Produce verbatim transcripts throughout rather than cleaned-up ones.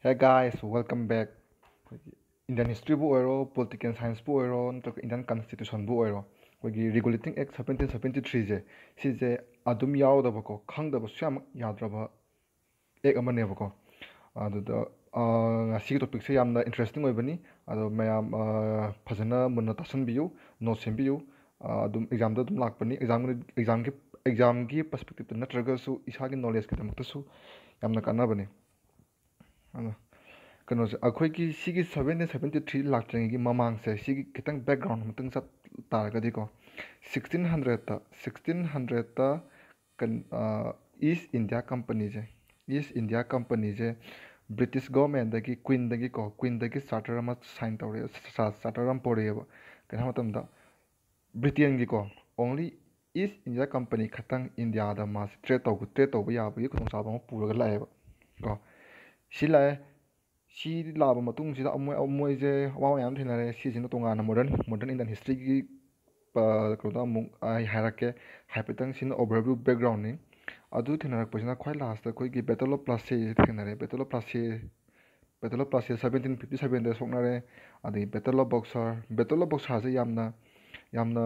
Hey guys, welcome back. ꯑꯩꯈꯣꯏꯒꯤ Indian historyꯕꯨ ꯑꯣꯏꯔꯣ, political scienceꯄꯨ ꯑꯣꯏꯔꯣ, ꯅꯠꯇ꯭ꯔꯒ Indian constitutionꯕꯨ ꯑꯣꯏꯔꯣ, ꯑꯩꯈꯣꯏꯒꯤ Regulating Act seventeen seventy threeꯁꯦ, ꯁꯤꯁꯦ ꯑꯗꯨꯝ ꯌꯥꯎꯗꯕꯀꯣ, ꯈꯪꯗꯕꯁꯨ ꯌꯥꯝ ꯌꯥꯗ꯭ꯔꯕ act ꯑꯃꯅꯦꯕꯀꯣ꯫ ꯑꯗꯨꯗ ꯉꯁꯤꯒꯤ topicꯁꯦ ꯌꯥꯝꯅ interesting ꯑꯣꯏꯕꯅꯤ꯫ ꯑꯗꯣ ꯃꯌꯥꯝ ꯐꯖꯅ ꯃꯨꯟꯅ ꯇꯥꯁꯟꯕꯤꯌꯨ, note ꯁꯦꯝꯕꯤꯌꯨ꯫ ꯑꯗꯨꯝ examꯗ ꯑꯗꯨꯝ ꯂꯥꯛꯄꯅꯤ꯫ Examꯒꯤ examꯒꯤ examꯒꯤ perspectiveꯇ ꯅꯠꯇ꯭ꯔꯒꯁꯨ ꯏꯁꯥꯒꯤ knowledgeꯀꯤꯗꯃꯛꯇꯁꯨ ꯌꯥꯝꯅ ꯀꯥꯟꯅꯕꯅꯤ꯫ ꯑꯗꯣ ꯀꯩꯅꯣꯁꯦ, ꯑꯩꯈꯣꯏꯒꯤ ꯁꯤꯒꯤ seventeen seventy three ꯂꯥꯛꯇ꯭ꯔꯤꯉꯩꯒꯤ ꯃꯃꯥꯡꯁꯦ, ꯁꯤꯒꯤ ꯈꯤꯇꯪ background ꯑꯃꯇꯪ ꯆꯠ ꯇꯥꯔꯒꯗꯤꯀꯣ, sixteen hundredꯇ sixteen hundredꯇ East India Companyꯁꯦ, East India Companyꯁꯦ British governmentꯗꯒꯤ, Queenꯗꯒꯤꯀꯣ, Queenꯗꯒꯤ charter ꯑꯃ sign ꯇꯧꯔꯛꯑꯦ, charter ꯑꯃ ꯄꯣꯔꯛꯑꯦꯕ꯫ ꯀꯩꯅꯣ ꯍꯥꯏ ꯃꯇꯝꯗ, Britainꯒꯤꯀꯣ, only East India Company ꯈꯛꯇꯪ ꯏꯟꯗꯤꯌꯥꯗ ꯃꯥꯁꯦ trade ꯇꯧꯕ trade ꯇꯧꯕ ꯌꯥꯕꯒꯤ ꯈꯨꯗꯣꯡꯆꯥꯕ ꯑꯃ ꯄꯨꯔꯒ ꯂꯥꯛꯑꯦꯕ ꯀꯣ꯫ ꯁꯤ ꯂꯥꯛꯑꯦ꯫ ꯁꯤ ꯂꯥꯛꯑꯕ ꯃꯇꯨꯡꯁꯤꯗ ꯑꯃꯣꯏ ꯃꯣꯏꯁꯦ ꯑꯋꯥꯕ ꯃꯌꯥꯝ ꯊꯦꯡꯅꯔꯦ꯫ ꯁꯤꯁꯤꯅ ꯇꯣꯉꯥꯟꯅ modern modern Indian historyꯒꯤ ꯀꯩꯅꯣꯗ ꯑꯃꯨꯛ ꯑꯩ ꯍꯥꯏꯔꯛꯀꯦ꯫ ꯍꯥꯏꯐꯦꯠꯇꯪ ꯁꯤꯅ overview backgroundꯅꯤ꯫ ꯑꯗꯨ ꯊꯦꯡꯅꯔꯛꯄꯁꯤꯅ ꯈ꯭ꯋꯥꯏ lastꯇ ꯑꯩꯈꯣꯏꯒꯤ Battle of Plassey ꯊꯦꯡꯅꯔꯦ꯫ Battle of Plassey Battle of Plassey seventeen fifty sevenꯗ ꯁꯣꯛꯅꯔꯦ꯫ ꯑꯗꯒꯤ Battle of Buxar, Battle of Buxarꯁꯦ ꯌꯥꯝꯅ ꯌꯥꯝꯅ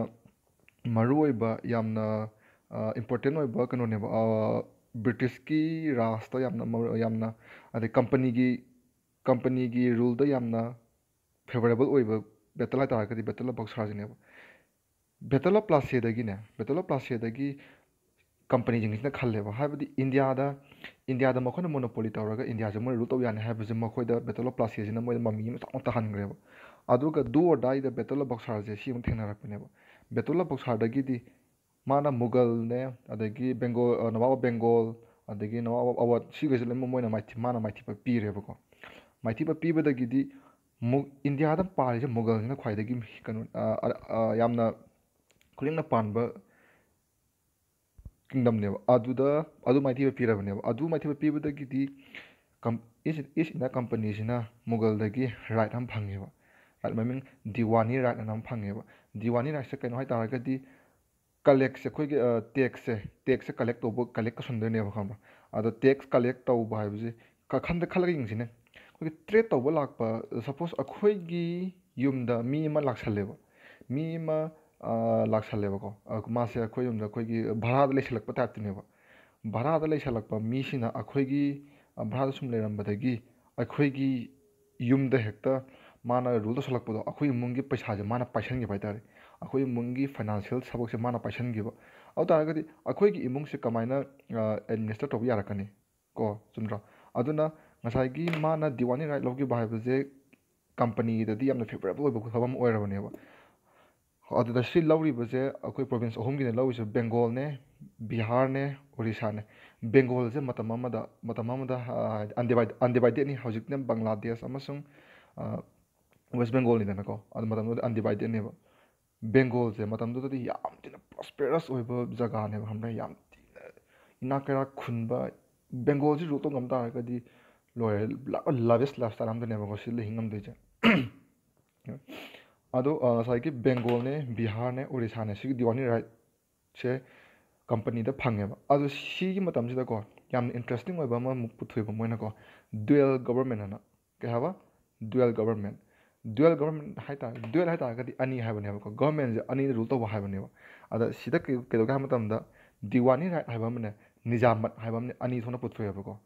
ꯃꯔꯨ ꯑꯣꯏꯕ, ꯌꯥꯝꯅ important ꯑꯣꯏꯕ ꯀꯩꯅꯣꯅꯦꯕ꯫ Britishꯀꯤ ꯔꯥꯖꯇ ꯌꯥꯝꯅ ꯃꯔꯨ ꯌꯥꯝꯅ ꯑꯗꯩ companyꯒꯤ companyꯒꯤ ruleꯗ ꯌꯥꯝꯅ favourable ꯑꯣꯏꯕ battle ꯍꯥꯏꯇꯥꯔꯒꯗꯤ Battle of Buxarꯁꯤꯅꯦꯕ꯫ Battle of Plasseyꯗꯒꯤꯅꯦ, Battle of Plasseyꯗꯒꯤ companyꯁꯤꯡꯁꯤꯅ ꯈꯜꯂꯦꯕ, ꯍꯥꯏꯕꯗꯤ ꯏꯟꯗꯤꯌꯥꯗ ꯏꯟꯗꯤꯌꯥꯗ ꯃꯈꯣꯏꯅ monopoly ꯇꯧꯔꯒ ꯏꯟꯗꯤꯌꯥꯁꯦ ꯃꯣꯏꯅ rule ꯇꯧ ꯌꯥꯅꯤ ꯍꯥꯏꯕꯁꯦ ꯃꯈꯣꯏꯗ Battle of Plasseyꯁꯤꯅ ꯃꯣꯏꯗ ꯃꯃꯤ ꯑꯃ ꯆꯥꯎꯅ ꯇꯥꯍꯟꯈ꯭ꯔꯦꯕ꯫ ꯑꯗꯨꯒ do or dieꯗ Battle of Buxarꯁꯦ ꯁꯤ ꯑꯃꯨꯛ ꯊꯦꯡꯅꯔꯛꯄꯅꯦꯕ꯫ Battle of Buxarꯗꯒꯤꯗꯤ ꯃꯥꯅ ꯃꯨꯒꯜꯅꯦ, ꯑꯗꯒꯤ ꯕꯦꯡꯒꯣꯜ, ꯅꯋꯥꯕ ꯕꯦꯡꯒꯣꯜ, ꯑꯗꯒꯤ ꯅꯋꯥꯕ ꯑꯋꯥꯗ, ꯁꯤꯈꯩꯁꯦ ꯂꯣꯏꯅꯃꯛ ꯃꯣꯏꯅ ꯃꯥꯏꯊꯤ ꯃꯥꯅ ꯃꯥꯏꯊꯤꯕ ꯄꯤꯔꯦꯕꯀꯣ꯫ ꯃꯥꯏꯊꯤꯕ ꯄꯤꯕꯗꯒꯤꯗꯤ ꯃꯨ ꯏꯟꯗꯤꯌꯥꯗ ꯄꯥꯜꯂꯤꯁꯦ ꯃꯨꯒꯜꯁꯤꯅ ꯈ꯭ꯋꯥꯏꯗꯒꯤ ꯀꯩꯅꯣ, ꯌꯥꯝꯅ ꯈꯨꯂꯤꯡꯅ ꯄꯥꯟꯕ kingdomꯅꯦꯕ꯫ ꯑꯗꯨꯗ ꯑꯗꯨ ꯃꯥꯏꯊꯤꯕ ꯄꯤꯔꯕꯅꯦꯕ꯫ ꯑꯗꯨ ꯃꯥꯏꯊꯤꯕ ꯄꯤꯕꯗꯒꯤꯗꯤ East India Companyꯁꯤꯅ ꯃꯨꯒꯜꯗꯒꯤ right ꯑꯃ ꯐꯪꯉꯦꯕ꯫ Right ꯃꯃꯤꯡ Dewan right ꯑꯅ ꯑꯃ ꯐꯪꯉꯦꯕ꯫ Dewan rightꯁꯦ ꯀꯩꯅꯣ ꯍꯥꯏꯇꯥꯔꯒꯗꯤ collectꯁꯦ, ꯑꯩꯈꯣꯏꯒꯤ taxꯁꯦ taxꯁꯦ collect ꯇꯧꯕ, collect ꯇꯧꯁꯟꯗꯣꯏꯅꯦꯕ, ꯈꯪꯕ꯭ꯔꯥ? ꯑꯗꯣ tax collect ꯇꯧꯕ ꯍꯥꯏꯕꯁꯦ ꯈꯟꯗ ꯈꯜꯂꯒ ꯌꯦꯡꯁꯤꯅꯦ꯫ ꯑꯩꯈꯣꯏꯒꯤ ꯇ꯭ꯔꯦꯠ ꯇꯧꯕ ꯂꯥꯛꯄ, ꯁꯄꯣꯁ ꯑꯩꯈꯣꯏꯒꯤ ꯌꯨꯝꯗ ꯃꯤ ꯑꯃ ꯂꯥꯛꯁꯜꯂꯦꯕ, ꯃꯤ ꯑꯃ ꯂꯥꯛꯁꯜꯂꯦꯕꯀꯣ꯫ ꯃꯥꯁꯦ ꯑꯩꯈꯣꯏ ꯌꯨꯝꯗ ꯑꯩꯈꯣꯏꯒꯤ ꯚꯔꯥꯗ ꯂꯩꯁꯜꯂꯛꯄ ꯇꯥꯏꯞꯇꯅꯦꯕ꯫ ꯚꯔꯥꯗ ꯂꯩꯁꯜꯂꯛꯄ ꯃꯤꯁꯤꯅ ꯑꯩꯈꯣꯏꯒꯤ ꯚꯔꯥꯗ ꯁꯨꯝ ꯂꯩꯔꯝꯕꯗꯒꯤ ꯑꯩꯈꯣꯏꯒꯤ ꯌꯨꯝꯗ ꯍꯦꯛꯇ ꯃꯥꯅ ꯔꯨꯜ ꯇꯧꯁꯜꯂꯛꯄꯗꯣ, ꯑꯩꯈꯣꯏ ꯏꯃꯨꯡꯒꯤ ꯄꯩꯁꯥꯁꯦ ꯃꯥꯅ ꯄꯥꯏꯁꯟꯈꯤꯕ ꯍꯥꯏꯇꯥꯔꯦ꯫ ꯑꯩꯈꯣꯏ ꯏꯃꯨꯡꯒꯤ ꯐꯥꯏꯅꯥꯟꯁꯤꯌꯦꯜ ꯊꯕꯛꯁꯦ ꯃꯥꯅ ꯄꯥꯏꯁꯟꯈꯤꯕ꯫ ꯑꯗꯨ ꯇꯥꯔꯒꯗꯤ ꯑꯩꯈꯣꯏꯒꯤ ꯏꯃꯨꯡꯁꯦ ꯀꯃꯥꯏꯅ ꯑꯦꯗꯃꯤꯅꯤꯁꯇꯔ ꯇꯧꯕ ꯌꯥꯔꯛꯀꯅꯤ? ꯀꯣ, ꯆꯨꯝꯗ꯭ꯔꯣ? ꯑꯗꯨꯅ ꯉꯁꯥꯏꯒꯤ ꯃꯥꯅ ꯗꯤꯋꯥꯅꯤ ꯔꯥꯏꯠ ꯂꯧꯈꯤꯕ ꯍꯥꯏꯕꯁꯦ ꯀꯝꯄꯅꯤꯗꯗꯤ ꯌꯥꯝꯅ ꯐꯦꯕꯔꯦꯕꯜ ꯑꯣꯏꯕ ꯊꯕꯛ ꯑꯃ ꯑꯣꯏꯔꯕꯅꯦꯕ꯫ ꯑꯗꯨꯗ ꯁꯤ ꯂꯧꯔꯤꯕꯁꯦ ꯑꯩꯈꯣꯏ ꯄ꯭ꯔꯣꯚꯤꯟꯁ ꯑꯍꯨꯝꯒꯤꯅꯦ ꯂꯧꯔꯤꯁꯦ, ꯕꯦꯡꯒꯣꯜꯅꯦ, ꯕꯤꯍꯥꯔꯅꯦ, ꯑꯣꯔꯤꯁꯥꯅꯦ꯫ ꯕꯦꯡꯒꯣꯜꯁꯦ ꯃꯇꯝ ꯑꯃꯗ, ꯃꯇꯝ ꯑꯃꯗ ꯑꯟꯗꯤꯚꯥꯏꯗꯦꯠꯅꯤ꯫ ꯍꯧꯖꯤꯛꯅ ꯕꯪꯒ꯭ꯂꯥꯗꯦꯁ ꯑꯃꯁꯨꯡ ꯋꯦꯁ ꯕꯦꯡꯒꯣꯜꯅꯤꯗꯅꯀꯣ꯫ ꯑꯗꯨ ꯃꯇꯝꯗꯨꯗ ꯑꯟꯗꯤꯚꯥꯏꯗꯦꯠꯅꯦꯕ꯫ ꯕꯦꯡꯒꯣꯜꯁꯦ ꯃꯇꯝꯗꯨꯗꯗꯤ ꯌꯥꯝ ꯊꯤꯅ ꯄ꯭ꯔꯣꯁꯄꯦꯔꯁ ꯑꯣꯏꯕ ꯖꯒꯥꯅꯦꯕ, ꯈꯪꯕ꯭ꯔꯥ? ꯌꯥꯝ ꯊꯤꯅ ꯏꯅꯥꯛ ꯀꯩꯔꯥꯛ ꯈꯨꯟꯕ꯫ ꯕꯦꯡꯒꯣꯜꯁꯤ ꯔꯨꯜ ꯇꯧ ꯉꯝ ꯇꯥꯔꯒꯗꯤ ꯂꯣꯏꯔꯦ, ꯂꯥꯕꯦꯁ ꯂꯥꯏꯐ ꯁ꯭ꯇꯥꯏꯜ ꯑꯝꯗꯅꯦꯕꯀꯣ ꯁꯤꯗ ꯍꯤꯡ ꯉꯝꯗꯣꯏꯁꯦ꯫ ꯑꯗꯣ ꯉꯁꯥꯏꯒꯤ ꯕꯦꯡꯒꯣꯜꯅꯦ, ꯕꯤꯍꯥꯔꯅꯦ, ꯑꯣꯔꯤꯁꯥꯅꯦ, ꯁꯤꯒꯤ ꯗꯤꯋꯥꯅꯤ ꯔꯥꯏꯠꯁꯦ ꯀꯝꯄꯅꯤꯗ ꯐꯪꯉꯦꯕ꯫ ꯑꯗꯣ ꯁꯤꯒꯤ ꯃꯇꯝꯁꯤꯗꯀꯣ ꯌꯥꯝꯅ ꯏꯟꯇꯔꯦꯁꯇꯤꯡ ꯑꯣꯏꯕ ꯑꯃꯃꯨꯛ ꯄꯨꯊꯣꯛꯑꯦꯕ ꯃꯣꯏꯅꯀꯣ, ꯗꯨꯋꯦꯜ ꯒꯕꯔꯃꯦꯟ ꯑꯅ꯫ ꯀꯩ ꯍꯥꯏꯕ? Dual government. ꯗꯨꯋꯦꯜ ꯒꯕꯔꯃꯦꯟ ꯍꯥꯏ ꯇꯥꯔꯦ, ꯗꯨꯋꯦꯜ ꯍꯥꯏ ꯇꯥꯔꯒꯗꯤ ꯑꯅꯤ ꯍꯥꯏꯕꯅꯦꯕꯀꯣ, ꯒꯕꯔꯃꯦꯟꯁꯦ ꯑꯅꯤꯅ ꯔꯨꯜ ꯇꯧꯕ ꯍꯥꯏꯕꯅꯦꯕ꯫ ꯑꯗ ꯁꯤꯗ ꯀꯩ-, ꯀꯩꯗꯧꯒꯦ ꯍꯥꯏꯕ ꯃꯇꯝꯗ ꯗꯤꯋꯥꯅꯤ ꯔꯥꯏꯠ ꯍꯥꯏꯕ ꯑꯃꯅꯦ, ꯅꯤꯖꯥꯃꯠ ꯍꯥꯏꯕ ꯑꯃꯅꯦ, ꯑꯅꯤ ꯊꯣꯛꯅ ꯄꯨꯊꯣꯛꯑꯦꯕꯀꯣ꯫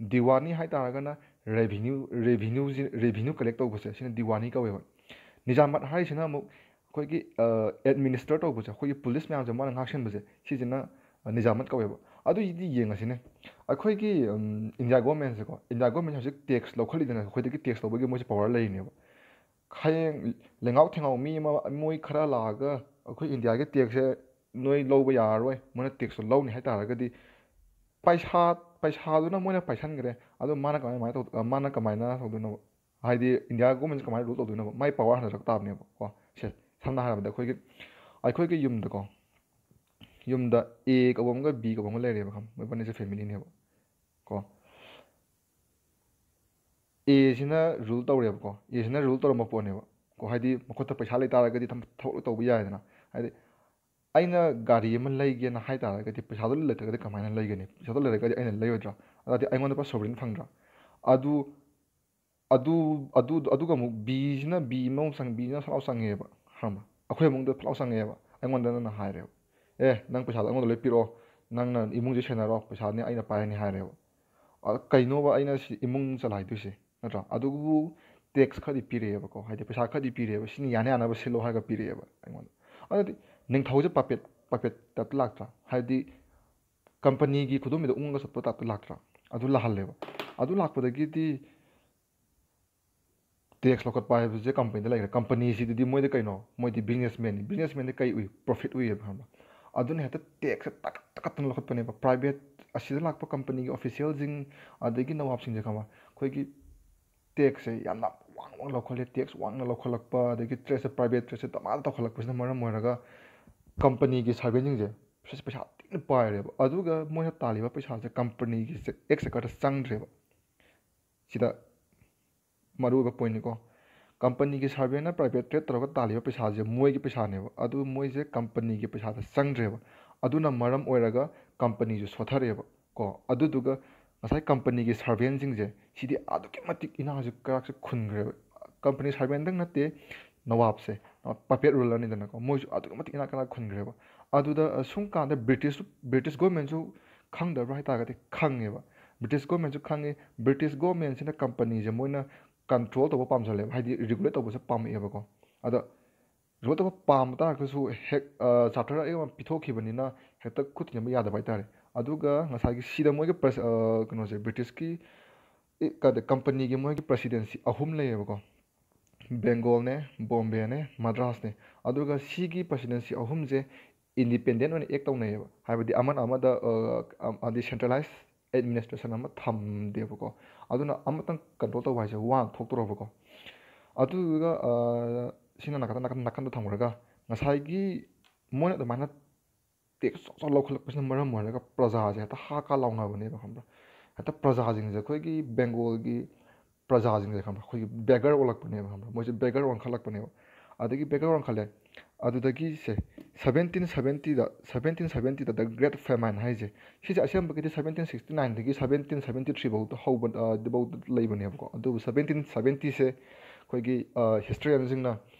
ꯗꯤꯋꯥꯅꯤ ꯍꯥꯏ ꯇꯥꯔꯒꯅ ꯔꯦꯚꯤꯅ꯭ꯌꯨ, ꯔꯦꯚꯤꯅ꯭ꯌꯨꯁꯤ, ꯔꯦꯚꯤꯅ꯭ꯌꯨ ꯀꯂꯦꯛ ꯇꯧꯕꯁꯦ, ꯁꯤꯅ ꯗꯤꯋꯥꯅꯤ ꯀꯧꯋꯦꯕ꯫ ꯅꯤꯖꯥꯃꯠ ꯍꯥꯏꯔꯤꯁꯤꯅ ꯑꯃꯨꯛ ꯑꯩꯈꯣꯏꯒꯤ ꯑꯦꯗꯃꯤꯅꯤꯁꯇꯔ ꯇꯧꯕꯁꯦ, ꯑꯩꯈꯣꯏꯒꯤ ꯄꯨꯂꯤꯁ ꯃꯌꯥꯝꯁꯦ ꯃꯥꯅ ꯉꯥꯛꯁꯦꯟꯕꯁꯦ, ꯁꯤꯁꯤꯅ ꯅꯤꯖꯥꯃꯠ ꯀꯧꯋꯦꯕ꯫ ꯑꯗꯨꯏꯗꯤ ꯌꯦꯡꯉꯁꯤꯅꯦ, ꯑꯩꯈꯣꯏꯒꯤ ꯏꯟꯗꯤꯌꯥ ꯒꯣꯔꯃꯦꯟꯁꯦꯀꯣ, ꯏꯟꯗꯤꯌꯥ ꯒꯣꯔꯃꯦꯟ ꯍꯧꯖꯤꯛ ꯇꯦꯛꯁ ꯂꯧꯈꯠꯂꯤꯗꯅ, ꯑꯩꯈꯣꯏꯗꯒꯤ ꯇꯦꯛꯁ ꯂꯧꯕꯒꯤ ꯃꯣꯏꯁꯦ ꯄꯋꯥꯔ ꯂꯩꯔꯤꯅꯦꯕ꯫ ꯍꯌꯦꯡ ꯂꯦꯡꯉꯥꯎ ꯊꯦꯡꯉꯥꯎ ꯃꯤ ꯑꯃ, ꯃꯣꯏ ꯈꯔ ꯂꯥꯛꯑꯒ ꯑꯩꯈꯣꯏ ꯏꯟꯗꯤꯌꯥꯒꯤ ꯇꯦꯛꯁꯁꯦ ꯅꯣꯏ ꯂꯧꯕ ꯌꯥꯔꯔꯣꯏ, ꯃꯣꯏꯅ ꯇꯦꯛꯁꯇꯣ ꯂꯧꯅꯤ ꯍꯥꯏ ꯇꯥꯔꯒꯗꯤ ꯄꯩꯁꯥ, ꯄꯩꯁꯥꯗꯨꯅ ꯃꯣꯏꯅ ꯄꯥꯏꯁꯟꯈ꯭ꯔꯦ꯫ ꯑꯗꯣ ꯃꯥꯅ ꯀꯃꯥꯏ-, ꯀꯃꯥꯏꯅ ꯇꯧ-, ꯃꯥꯅ ꯀꯃꯥꯏꯅ ꯇꯧꯗꯣꯏꯅꯣꯕ? ꯍꯥꯏꯗꯤ ꯏꯟꯗꯤꯌꯥ ꯒꯣꯔꯃꯦꯟꯁꯦ ꯀꯃꯥꯏꯅ ꯔꯨꯜ ꯇꯧꯗꯣꯏꯅꯣꯕ? ꯃꯥꯏ ꯄꯋꯥꯔ ꯍꯟꯊꯔꯛ ꯇꯥꯕꯅꯦꯕ ꯀꯣ꯫ ꯁꯦ, ꯁꯝꯅ ꯍꯥꯏꯔꯕꯗ ꯑꯩꯈꯣꯏꯒꯤ, ꯑꯩꯈꯣꯏꯒꯤ ꯌꯨꯝꯗꯀꯣ, ꯌꯨꯝꯗ ꯑꯦ ꯀꯧꯕ ꯑꯃꯒ ꯕꯤ ꯀꯧꯕ ꯑꯃꯒ ꯂꯩꯔꯦꯕ, ꯈꯪ-, ꯃꯣꯏꯕꯥꯅꯤꯁꯦ ꯐꯦꯃꯤꯂꯤꯅꯦꯕ ꯀꯣ꯫ ꯑꯦꯁꯤꯅ ꯔꯨꯜ ꯇꯧꯔꯦꯕꯀꯣ, ꯑꯦꯁꯤꯅ ꯔꯨꯜ ꯇꯧꯔꯝꯕ ꯄꯣꯠꯅꯦꯕ ꯀꯣ꯫ ꯍꯥꯏꯗꯤ ꯃꯈꯨꯠꯇ ꯄꯩꯁꯥ ꯂꯩ ꯇꯥꯔꯒꯗꯤ ꯊꯝ-, ꯊꯕꯛ ꯂꯣꯏ ꯇꯧꯕ ꯌꯥꯏꯗꯅ꯫ ꯍꯥꯏꯗꯤ ꯑꯩꯅ ꯒꯥꯔꯤ ꯑꯃ ꯂꯩꯒꯦꯅ ꯍꯥꯏ ꯇꯥꯔꯒꯗꯤ ꯄꯩꯁꯥꯗꯣ ꯂꯩꯇ꯭ꯔꯒꯗꯤ ꯀꯃꯥꯏꯅ ꯂꯩꯒꯅꯤ? ꯄꯩꯁꯥꯗꯣ ꯂꯩꯔꯒꯗꯤ ꯑꯩꯅ ꯂꯩꯔꯣꯏꯗ꯭ꯔꯥ? ꯑꯗꯨꯗꯤ ꯑꯩꯉꯣꯟꯗ ꯄꯨꯔꯥ ꯁꯣꯕꯔꯤꯟ ꯐꯪꯗ꯭ꯔꯥ? ꯑꯗꯨ ꯑꯗꯨ ꯑꯗꯨ ꯑꯗꯨꯒ ꯑꯃꯨꯛ ꯕꯤꯁꯤꯅ, ꯕꯤ ꯑꯃꯃꯨꯛ ꯆꯪ ꯕꯤꯁꯤꯅ ꯐꯠ ꯂꯥꯎ ꯆꯪꯉꯦꯕ, ꯈꯪꯕ? ꯑꯩꯈꯣꯏ ꯏꯃꯨꯡꯗ ꯐꯠ ꯂꯥꯎ ꯆꯪꯉꯛꯑꯦꯕ꯫ ꯑꯩꯉꯣꯟꯗ ꯅꯪꯅ ꯍꯥꯏꯔꯦꯕ, "ꯑꯦ, ꯅꯪ ꯄꯩꯁꯥꯗꯣ ꯑꯩꯉꯣꯟꯗ ꯂꯣꯏ ꯄꯤꯔꯛꯑꯣ, ꯅꯪꯅ ꯏꯃꯨꯡꯁꯦ ꯁꯦꯟꯅꯔꯣ, ꯄꯩꯁꯥꯅꯦ ꯑꯩꯅ ꯄꯥꯏꯔꯅꯤ" ꯍꯥꯏꯔꯦꯕ꯫ ꯑ, ꯀꯩꯅꯣꯕ ꯑꯩꯅ ꯁꯤ ꯏꯃꯨꯡ ꯆꯂꯥꯏꯗꯣꯏꯁꯦ, ꯅꯠꯇ꯭ꯔꯥ? ꯑꯗꯨꯕꯨ ꯇꯦꯛꯁ ꯈꯔꯗꯤ ꯄꯤꯔꯛꯑꯦꯕꯀꯣ, ꯍꯥꯏꯗꯤ ꯄꯩꯁꯥ ꯈꯔꯗꯤ ꯄꯤꯔꯛꯑꯦꯕ, "ꯁꯤꯅꯤ ꯌꯥꯅ ꯌꯥꯅꯕ ꯁꯤꯜꯂꯣ" ꯍꯥꯏꯔꯒ ꯄꯤꯔꯛꯑꯦꯕ ꯑꯩꯉꯣꯟꯗ꯫ ꯑꯗꯨꯗꯤ ꯅꯤꯡꯊꯧꯁꯦ ꯄꯄꯦꯠ, ꯄꯄꯦꯠ ꯇꯥꯏꯞꯇ ꯂꯥꯛꯇ꯭ꯔꯥ? ꯍꯥꯏꯗꯤ ꯀꯝꯄꯅꯤꯒꯤ ꯈꯨꯗꯣꯝꯕꯤꯗ ꯎꯪꯉꯒ ꯆꯠꯄ ꯇꯥꯏꯞꯇ ꯂꯥꯛꯇ꯭ꯔꯥ? ꯑꯗꯨ ꯂꯥꯛꯍꯜꯂꯦꯕ꯫ ꯑꯗꯨ ꯂꯥꯛꯄꯗꯒꯤꯗꯤ ꯇꯦꯛꯁ ꯂꯧꯈꯠꯄ ꯍꯥꯏꯕꯁꯦ ꯀꯝꯄꯅꯤꯗ ꯂꯩꯈ꯭ꯔꯦ꯫ ꯀꯝꯄꯅꯤꯁꯤꯗꯗꯤ ꯃꯣꯏꯗꯤ ꯀꯩꯅꯣ? ꯃꯣꯏꯗꯤ ꯕꯤꯖꯤꯅꯦꯁꯃꯦꯟꯅꯤ꯫ ꯕꯤꯖꯤꯅꯦꯁꯃꯦꯟꯗꯤ ꯀꯩ ꯎꯏ? ꯄ꯭ꯔꯣꯐꯤꯠ ꯎꯏꯌꯦꯕ, ꯈꯪꯕ꯭ꯔꯥ? ꯑꯗꯨꯅ ꯍꯦꯛꯇ ꯇꯦꯛꯁꯁꯦ ꯇꯛ ꯇꯛ ꯇꯛꯇꯅ ꯂꯧꯈꯠꯄꯅꯦꯕ꯫ ꯄ꯭ꯔꯥꯏꯚꯦꯠ ꯑꯁꯤꯗ ꯂꯥꯛꯄ ꯀꯝꯄꯅꯤꯒꯤ ꯑꯣꯐꯤꯁꯤꯌꯦꯜꯁꯤꯡ, ꯑꯗꯒꯤ ꯅꯋꯥꯕꯁꯤꯡꯁꯦ, ꯈꯪꯕ꯭ꯔꯥ? ꯑꯩꯈꯣꯏꯒꯤ ꯇꯦꯛꯁꯁꯦ ꯌꯥꯝꯅ ꯋꯥꯡ ꯋꯥꯡ ꯂꯧꯈꯠꯂꯦ꯫ ꯇꯦꯛꯁ ꯋꯥꯡꯅ ꯂꯧꯈꯠꯂꯛꯄ, ꯑꯗꯒꯤ ꯇ꯭ꯔꯦꯠꯁꯦ, ꯄ꯭ꯔꯥꯏꯚꯦꯠ ꯇ꯭ꯔꯦꯠꯁꯦ ꯗꯃꯥꯗ ꯇꯧꯈꯠꯂꯛꯄꯁꯤꯅ ꯃꯔꯝ ꯑꯣꯏꯔꯒ ꯀꯝꯄꯅꯤꯒꯤ ꯁꯥꯔꯚꯦꯟꯁꯤꯡꯁꯦ ꯄꯩꯁꯥ, ꯄꯩꯁꯥ ꯊꯤꯅ ꯄꯥꯏꯔꯦꯕ꯫ ꯑꯗꯨꯒ ꯃꯣꯏꯅ ꯇꯥꯜꯂꯤꯕ ꯄꯩꯁꯥꯁꯦ ꯀꯝꯄꯅꯤꯒꯤ ꯆꯦ-, ꯑꯦꯛꯁ ꯑꯦꯀꯥꯎꯟꯗ ꯆꯪꯗ꯭ꯔꯦꯕ꯫ ꯁꯤꯗ ꯃꯔꯨꯑꯣꯏꯕ ꯄꯣꯏꯟꯠꯅꯤꯀꯣ꯫ ꯀꯝꯄꯅꯤꯒꯤ ꯁꯥꯔꯚꯦꯟꯅ ꯄ꯭ꯔꯥꯏꯚꯦꯠ ꯇ꯭ꯔꯦꯠ ꯇꯧꯔꯒ ꯇꯥꯜꯂꯤꯕ ꯄꯩꯁꯥꯁꯦ ꯃꯣꯏꯒꯤ ꯄꯩꯁꯥꯅꯦꯕ꯫ ꯑꯗꯨ ꯃꯣꯏꯁꯦ ꯀꯝꯄꯅꯤꯒꯤ ꯄꯩꯁꯥꯗ ꯆꯪꯗ꯭ꯔꯦꯕ꯫ ꯑꯗꯨꯅ ꯃꯔꯝ ꯑꯣꯏꯔꯒ ꯀꯝꯄꯅꯤꯁꯨ ꯁꯣꯠꯊꯔꯦꯕ ꯀꯣ꯫ ꯑꯗꯨꯗꯨꯒ ꯉꯁꯥꯏ ꯀꯝꯄꯅꯤꯒꯤ ꯁꯥꯔꯚꯦꯟꯁꯤꯡꯁꯦ, ꯁꯤꯗꯤ ꯑꯗꯨꯛꯀꯤ ꯃꯇꯤꯛ ꯏꯅꯥꯁꯦ ꯀꯩꯔꯥꯛꯁꯦ ꯈꯨꯟꯈ꯭ꯔꯦꯕ꯫ ꯀꯝꯄꯅꯤ ꯁꯥꯔꯚꯦꯟꯗꯪ ꯅꯠꯇꯦ, ꯅꯋꯥꯕꯁꯦ, ꯄꯄꯦꯠ ꯔꯨꯂꯔꯅꯤꯗꯅꯀꯣ, ꯃꯣꯏꯁꯨ ꯑꯗꯨꯛꯀꯤ ꯃꯇꯤꯛ ꯏꯅꯥꯛ ꯀꯩꯔꯥꯛ ꯈꯨꯟꯈ꯭ꯔꯦꯕ꯫ ꯑꯗꯨꯗ, ꯑ, ꯁꯨꯝ ꯀꯥꯟꯗ ꯕ꯭ꯔꯤꯇꯤꯁ, ꯕ꯭ꯔꯤꯇꯤꯁ ꯒꯣꯔꯃꯦꯟꯁꯨ ꯈꯪꯗꯕ꯭ꯔꯥ ꯍꯥꯏ ꯇꯥꯔꯒꯗꯤ ꯈꯪꯉꯦꯕ꯫ ꯕ꯭ꯔꯤꯇꯤꯁ ꯒꯣꯔꯃꯦꯟꯁꯨ ꯈꯪꯉꯤ꯫ ꯕ꯭ꯔꯤꯇꯤꯁ ꯒꯣꯔꯃꯦꯟꯁꯤꯅ ꯀꯝꯄꯅꯤꯁꯦ ꯃꯣꯏꯅ ꯀꯟꯇ꯭ꯔꯣꯜ ꯇꯧꯕ ꯄꯥꯝꯖꯜꯂꯦꯕ, ꯍꯥꯏꯗꯤ ꯔꯤꯒꯨꯂꯦꯠ ꯇꯧꯕꯁꯦ ꯄꯥꯝꯃꯛꯑꯦꯕꯀꯣ꯫ ꯑꯗꯣ ꯔꯤꯒꯨꯂꯦꯠ ꯇꯧꯕ ꯄꯥꯝꯕ ꯇꯥꯔꯒꯁꯨ ꯍꯦꯛ, ꯑ, ꯆꯥꯔꯇꯔ ꯑꯃ ꯄꯤꯊꯣꯛꯈꯤꯕꯅꯤꯅ ꯍꯦꯛꯇ ꯈꯨꯠ ꯊꯤꯡꯖꯤꯟꯕ ꯌꯥꯗꯕ ꯍꯥꯏꯇꯥꯔꯦ꯫ ꯑꯗꯨꯒ ꯉꯁꯥꯏꯒꯤ ꯁꯤꯗ ꯃꯣꯏꯒꯤ ꯄ꯭ꯔꯦꯁ-, ꯑ, ꯀꯩꯅꯣꯁꯦ, ꯕ꯭ꯔꯤꯇꯤꯁꯀꯤ, ꯑꯦ, ꯀꯗ-, ꯀꯝꯄꯅꯤꯒꯤ ꯃꯣꯏꯒꯤ ꯄ꯭ꯔꯦꯁꯤꯗꯦꯟꯁꯤ ꯑꯍꯨꯝ ꯂꯩꯌꯦꯕꯀꯣ꯫ ꯕꯦꯡꯒꯣꯜꯅꯦ, ꯕꯣꯝꯕꯦꯅꯦ, ꯃꯗ꯭ꯔꯥꯁꯅꯦ꯫ ꯑꯗꯨꯒ ꯁꯤꯒꯤ ꯄ꯭ꯔꯦꯁꯤꯗꯦꯟꯁꯤ ꯑꯍꯨꯝꯁꯦ ꯏꯟꯗꯤꯄꯦꯟꯗꯦꯟ ꯑꯣꯏꯅ ꯑꯦꯛ ꯇꯧꯅꯩꯌꯦꯕ꯫ ꯍꯥꯏꯕꯗꯤ ꯑꯃꯅ ꯑꯃꯗ, ꯑ, ꯑ, ꯍꯥꯏꯗꯤ ꯁꯦꯟꯇ꯭ꯔꯦꯂꯥꯏꯁ ꯑꯦꯗꯃꯤꯅꯤꯁꯇ꯭ꯔꯦꯁꯟ ꯑꯃ ꯊꯝꯗꯦꯕꯀꯣ꯫ ꯑꯗꯨꯅ ꯑꯃꯇꯪ ꯀꯟꯇ꯭ꯔꯣꯜ ꯇꯧꯕ ꯍꯥꯏꯁꯦ ꯋꯥꯅ ꯊꯣꯛꯇꯣꯔꯕꯀꯣ꯫ ꯑꯗꯨꯗꯨꯒ, ꯑ, ꯁꯤꯅ ꯅꯥꯀꯟꯗ, ꯅꯥꯀꯟ, ꯅꯥꯀꯟꯗ ꯊꯝꯈ꯭ꯔꯒ ꯉꯁꯥꯏꯒꯤ ꯃꯣꯏꯅ ꯑꯗꯨꯃꯥꯏꯅ ꯇꯦꯛꯁ ꯆꯥꯎ ꯆꯥꯎ ꯂꯧꯈꯠꯂꯛꯄꯁꯤꯅ ꯃꯔꯝ ꯑꯣꯏꯔꯒ ꯄ꯭ꯔꯖꯥꯁꯦ ꯍꯦꯛꯇ ꯍꯥ ꯀꯥ ꯂꯥꯎꯅꯕꯅꯦꯕ, ꯈꯪꯕ꯭ꯔꯥ? ꯍꯦꯛꯇ ꯄ꯭ꯔꯖꯥꯁꯤꯡꯁꯦ, ꯑꯩꯈꯣꯏꯒꯤ ꯕꯦꯡꯒꯣꯜꯒꯤ ꯄ꯭ꯔꯖꯥꯁꯤꯡꯁꯦ, ꯈꯪꯕ꯭ꯔꯥ? ꯑꯩꯈꯣꯏꯒꯤ ꯕꯦꯒꯔ ꯑꯣꯜꯂꯛꯄꯅꯦꯕ, ꯈꯪꯕ꯭ꯔꯥ? ꯃꯣꯏꯁꯦ ꯕꯦꯒꯔ ꯑꯣꯟꯈꯠꯂꯛꯄꯅꯦꯕ꯫ ꯑꯗꯒꯤ ꯕꯦꯒꯔ ꯑꯣꯟꯈꯠꯂꯦ, ꯑꯗꯨꯗꯒꯤ ꯁꯦ, ꯁꯕꯦꯟꯇꯤꯟ ꯁꯕꯦꯟꯇꯤꯗ, ꯁꯕꯦꯟꯇꯤꯟ ꯁꯕꯦꯟꯇꯤꯗ ꯗ ꯒ꯭ꯔꯦꯠ ꯐꯦꯃꯥꯏꯟ ꯍꯥꯏꯁꯦ, ꯁꯤꯁꯦ ꯑꯁꯦꯡꯕꯒꯤꯗꯤ ꯁꯕꯦꯟꯇꯤꯟ ꯁꯤꯛꯁꯇꯤ ꯅꯥꯏꯟꯗꯒꯤ ꯁꯕꯦꯟꯇꯤꯟ ꯁꯕꯦꯟꯇꯤ ꯊ꯭ꯔꯤ ꯐꯥꯎꯗ ꯍꯧꯕ, ꯑ, ꯐꯥꯎꯗ ꯂꯩꯕꯅꯦꯕꯀꯣ꯫ ꯑꯗꯨꯕꯨ ꯁꯕꯦꯟꯇꯤꯟ ꯁꯕꯦꯟꯇꯤꯁꯦ ꯑꯩꯈꯣꯏꯒꯤ, ꯑ, ꯍꯤꯁꯇ꯭ꯔꯤꯌꯟꯁꯤꯡꯅ